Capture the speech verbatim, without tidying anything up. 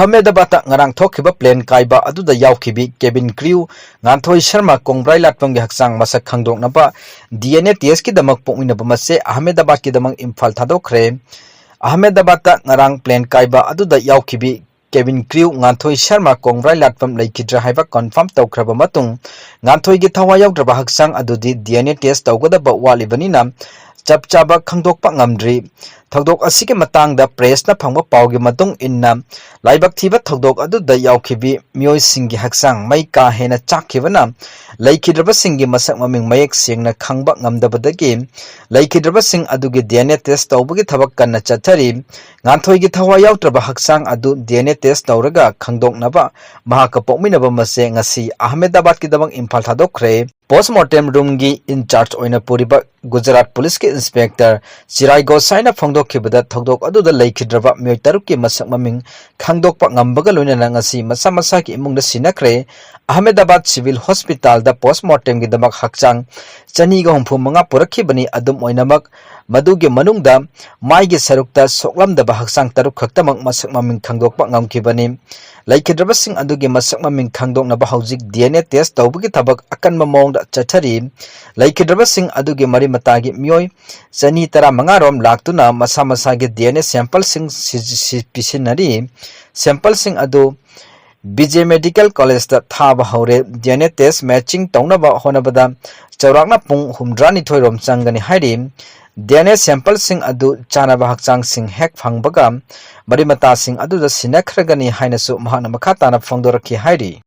ꯑꯍꯃꯦꯗꯕꯥꯗꯇ ꯉꯔꯥꯡ ꯊꯣꯛꯈꯤꯕ plane ꯀꯥꯏꯕ ꯑꯗꯨꯗ ꯌꯥꯎꯈꯤꯕꯤ cabin crew ꯉꯥꯟꯊꯣꯏ ꯁꯔꯃ ꯀꯣꯡꯕ꯭ꯔꯥꯏ ꯂꯥꯠꯐꯝꯒꯤ ꯍꯛꯆꯥꯡ ꯃꯁꯛ ꯈꯪꯗꯣꯛꯅꯕ D N A testꯀꯤꯗꯃꯛ ꯄꯣꯛꯃꯤꯟꯅꯕ ꯃꯆꯦ ꯑꯍꯃꯦꯗꯕꯥꯗꯀꯤꯗꯃꯛ ꯏꯝꯐꯥꯜ ꯊꯥꯗꯣꯛꯈ꯭ꯔꯦ꯫ ꯑꯍꯃꯦꯗꯕꯥꯗꯇ ꯉꯔꯥꯡ plane ꯀꯥꯏꯕ ꯑꯗꯨꯗ ꯌꯥꯎꯈꯤꯕꯤ cabin crew ꯉꯥꯟꯊꯣꯏ ꯁꯔꯃ ꯀꯣꯡꯕ꯭ꯔꯥꯏ ꯂꯥꯠꯐꯝ ꯂꯩꯈꯤꯗ꯭ꯔꯦ ꯍꯥꯏꯕ confirm ꯇꯧꯈ꯭ꯔꯕ ꯃꯇꯨꯡ, ꯉꯥꯟꯊꯣꯏꯒꯤ ꯊꯋꯥꯏ ꯌꯥꯎꯗ꯭ꯔꯕ ꯍꯛꯆꯥꯡ ꯑꯗꯨꯗꯤ D N A test ꯇꯧꯒꯗꯕ ꯋꯥꯠꯂꯤꯕꯅꯤꯅ ꯆꯞ ꯆꯥꯕ ꯈꯪꯗꯣꯛꯄ ꯉꯝꯗ꯭ꯔꯤ꯫ ꯊꯧꯗꯣꯛ ꯑꯁꯤꯒꯤ ꯃꯇꯥꯡꯗ pressꯅ ꯐꯪꯕ ꯄꯥꯎꯒꯤ ꯃꯇꯨꯡ ꯏꯟꯅ, ꯂꯥꯏꯕꯛ ꯊꯤꯕ ꯊꯧꯗꯣꯛ ꯑꯗꯨꯗ ꯌꯥꯎꯈꯤꯕꯤ ꯃꯤꯑꯣꯏꯁꯤꯡꯒꯤ ꯍꯛꯆꯥꯡ ꯃꯩ ꯀꯥ ꯍꯦꯟꯅ ꯆꯥꯛꯈꯤꯕꯅ ꯂꯩꯈꯤꯗ꯭ꯔꯕꯁꯤꯡꯒꯤ ꯃꯁꯛ ꯃꯃꯤꯡ ꯃꯌꯦꯛ ꯁꯦꯡꯅ ꯈꯪꯕ ꯉꯝꯗꯕꯗꯒꯤ ꯂꯩꯈꯤꯗ꯭ꯔꯕꯁꯤꯡ ꯑꯗꯨꯒꯤ D N A test ꯇꯧꯕꯒꯤ ꯊꯕꯛ ꯀꯟꯅ ꯆꯠꯊꯔꯤ꯫ ꯉꯥꯟꯊꯣꯏꯒꯤ ꯊꯋꯥꯏ ꯌꯥꯎꯗ꯭ꯔꯕ ꯍꯛꯆꯥꯡ ꯑꯗꯨ D N A test ꯇꯧꯔꯒ ꯈꯪꯗꯣꯛꯅꯕ ꯃꯍꯥꯛꯀ ꯄꯣꯛꯃꯤꯟꯅꯕ ꯃꯆꯦ ꯉꯁꯤ ꯑꯍꯃꯦꯗꯕꯥꯗꯀꯤꯗꯃꯛ ꯏꯝꯐꯥꯜ ꯊꯥꯗꯣꯛꯈ꯭ꯔꯦ꯫ Postmortem roomꯒꯤ in charge ꯑꯣꯏꯅ ꯄꯨꯔꯤꯕ ꯒꯨꯖꯔꯥꯠ ꯄꯨꯂꯤꯁꯀꯤ inspector ꯆꯤꯔꯥꯏ ꯒꯣꯁꯥꯏꯅ ꯐꯣꯡꯗꯣꯛꯈꯤꯕꯗ, ꯊꯧꯗꯣꯛ ꯑꯗꯨꯗ ꯂꯩꯈꯤꯗ꯭ꯔꯕ ꯃꯤꯑꯣꯏ ꯇꯔꯨꯛꯀꯤ ꯃꯁꯛ ꯃꯃꯤꯡ ꯈꯪꯗꯣꯛꯄ ꯉꯝꯕꯒ ꯂꯣꯏꯅꯅ ꯉꯁꯤ ꯃꯁꯥ ꯃꯁꯥꯒꯤ ꯏꯃꯨꯡꯗ ꯁꯤꯟꯅꯈ꯭ꯔꯦ꯫ ꯑꯍꯃꯦꯗꯕꯥꯗ civil hospitalꯗ postmortemꯒꯤꯗꯃꯛ ꯍꯛꯆꯥꯡ ꯆꯅꯤꯒ ꯍꯨꯝꯐꯨ ꯃꯉꯥ ꯄꯨꯔꯛꯈꯤꯕꯅꯤ꯫ ꯑꯗꯨꯝ ꯑꯣꯏꯅꯃꯛ, ꯃꯗꯨꯒꯤ ꯃꯅꯨꯡꯗ ꯃꯥꯏꯒꯤ ꯁꯔꯨꯛꯇ ꯁꯣꯛꯂꯝꯗꯕ ꯍꯛꯆꯥꯡ ꯇꯔꯨꯛ ꯈꯛꯇꯃꯛ ꯃꯁꯛ ꯃꯃꯤꯡ ꯈꯪꯗꯣꯛꯄ ꯉꯝꯈꯤꯕꯅꯤ꯫ ꯂꯩꯈꯤꯗ꯭ꯔꯕꯁꯤꯡ ꯑꯗꯨꯒꯤ ꯃꯁꯛ ꯃꯃꯤꯡ ꯈꯪꯗꯣꯛꯅꯕ ꯍꯧꯖꯤꯛ D N A test ꯇꯧꯕꯒꯤ ꯊꯕꯛ ꯑꯀꯟꯕ ꯃꯑꯣꯡꯗ ꯆꯠꯊꯔꯤ꯫ ꯂꯩꯈꯤꯗ꯭ꯔꯕꯁꯤꯡ ꯑꯗꯨꯒꯤ ꯃꯔꯤ ꯃꯇꯥꯒꯤ ꯃꯤꯑꯣꯏ ꯆꯅꯤ ꯇꯔꯥꯃꯉꯥ ꯔꯣꯝ ꯂꯥꯛꯇꯨꯅ ꯃꯁꯥ ꯃꯁꯥꯒꯤ D N A sampleꯁꯤꯡ ꯁꯤ-, ꯁꯤ-, ꯄꯤꯁꯤꯟꯅꯔꯤ꯫ Sampleꯁꯤꯡ ꯑꯗꯨ B J Medical Collegeꯇ ꯊꯥꯕ ꯍꯧꯔꯦ꯫ D N A test matching ꯇꯧꯅꯕ ꯍꯣꯠꯅꯕꯗ ꯆꯥꯎꯔꯥꯛꯅ ꯄꯨꯡ ꯍꯨꯝꯗ꯭ꯔꯥꯅꯤꯊꯣꯏ ꯔꯣꯝ ꯆꯪꯒꯅꯤ ꯍꯥꯏꯔꯤ꯫ D N A sampleꯁꯤꯡ ꯑꯗꯨ ꯆꯥꯅꯕ ꯍꯛꯆꯥꯡꯁꯤꯡ ꯍꯦꯛ ꯐꯪꯕꯒ ꯃꯔꯤ ꯃꯇꯥꯁꯤꯡ ꯑꯗꯨꯗ ꯁꯤꯟꯅꯈ꯭ꯔꯒꯅꯤ ꯍꯥꯏꯅꯁꯨ ꯃꯍꯥꯛꯅ ꯃꯈꯥ ꯇꯥꯅ ꯐꯣꯡꯗꯣꯔꯛꯈꯤ ꯍꯥꯏꯔꯤ꯫